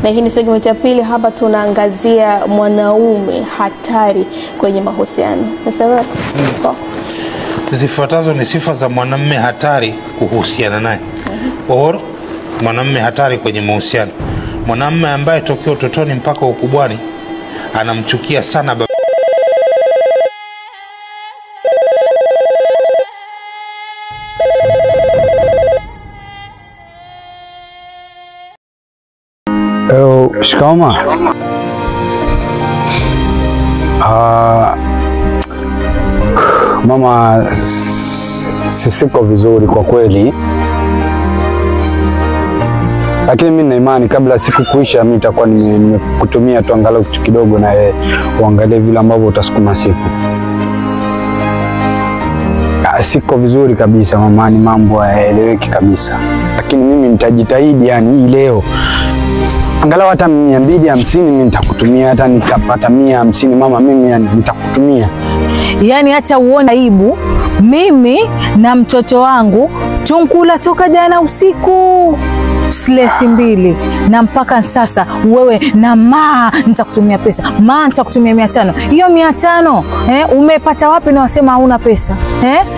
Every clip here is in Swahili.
Na hii ni segment ya pili, hapa tunaangazia mwanaume hatari kwenye mahusiano. Mr. Rock. Zifuatazo ni sifa za mwanamume hatari kuhusiana naye. Or mwanamume hatari kwenye mahusiano. Mwanamume ambaye tokeo utotoni mpaka ukubwani anamchukia sana baba. Hello, shikamoo. Mama, sisiko vizuri kwa kweli. Lakini mimi nina imani kabla siku kuisha mimi nitakuwa nimekutumia tu angalau kitu kidogo na uangalie vile ambavyo utasukuma siku. Siko vizuri kabisa mama, ni mambo hayaeleweki kabisa. Lakini mimi nitajitahidi, yani hii leo angalau hata 250 mimi nitakutumia, hata nikapata 150 mama mimi yani nitakutumia. Yani hata uone aibu, mimi na mtoto wangu tunkula toka jana usiku slesi 2 na mpaka sasa wewe na ma nitakutumia pesa, ma nitakutumia 500. Hiyo 500 umepata wapi na wasema hauna pesa?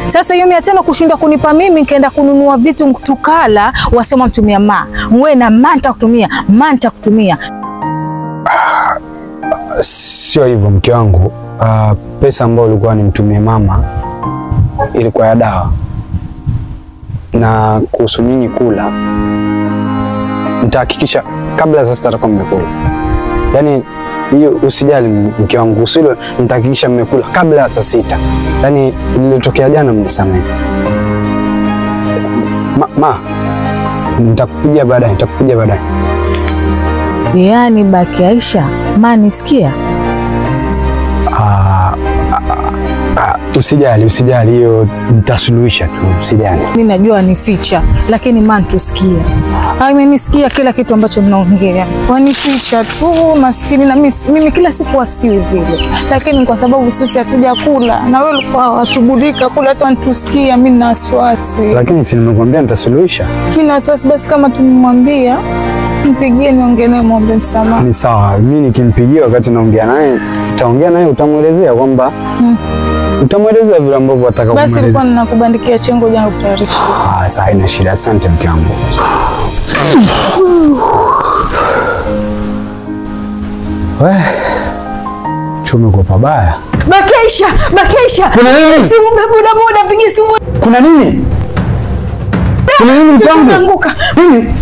Sasa hiyo 500 kushindwa kunipa mimi nikaenda kununua vitu tukala, wasema mtumia ma. Wewe na ma nitakutumia, ma nitakutumia. Sio hivyo mke wangu. Pesa ambayo ulikuwa nimtumie mama ilikuwa ya dawa. Na kuhusu nyinyi kula, nitahakikisha kabla sasa tutakuwa mmekula. Yaani hiyo usijali mke wangu, usilo nitahakikisha mmekula kabla saa 6. Yaani nilitokea jana mnisamehe. Ma nitakupigia baadaye, nitakupigia baadaye. Yaani baki Aisha, ma nisikia? Usijali, usijali, hiyo nitasuluhisha tu, usijali. Mimi najua ni ficha, lakini man tusikie. Amenisikia kila kitu ambacho mnaongea. Wanificha tu maskini na mimi kila siku wasiwi vile. Lakini kwa sababu sisi hatuja kula na wewe ulikuwa washughulika kula hata nitusikia, mimi na wasiwasi. Lakini si nimekuambia nitasuluhisha? Mimi na wasiwasi, basi kama tumemwambia mpigie niongee naye muombe msamaha. Ni sawa, mimi nikimpigia wakati naongea naye, utaongea naye utamuelezea kwamba utamuelezea vile ambavyo ataka kumweleza. Basi nilikuwa ninakubandikia chengo jana kutayarisha. Sawa, ina shida. Asante mke wangu. We, chume kwa pabaya. Bakesha, Bakesha. Kuna nini? Simu boda boda, pigie simu. Kuna nini? Kuna nini mke wangu? Anguka. Nini?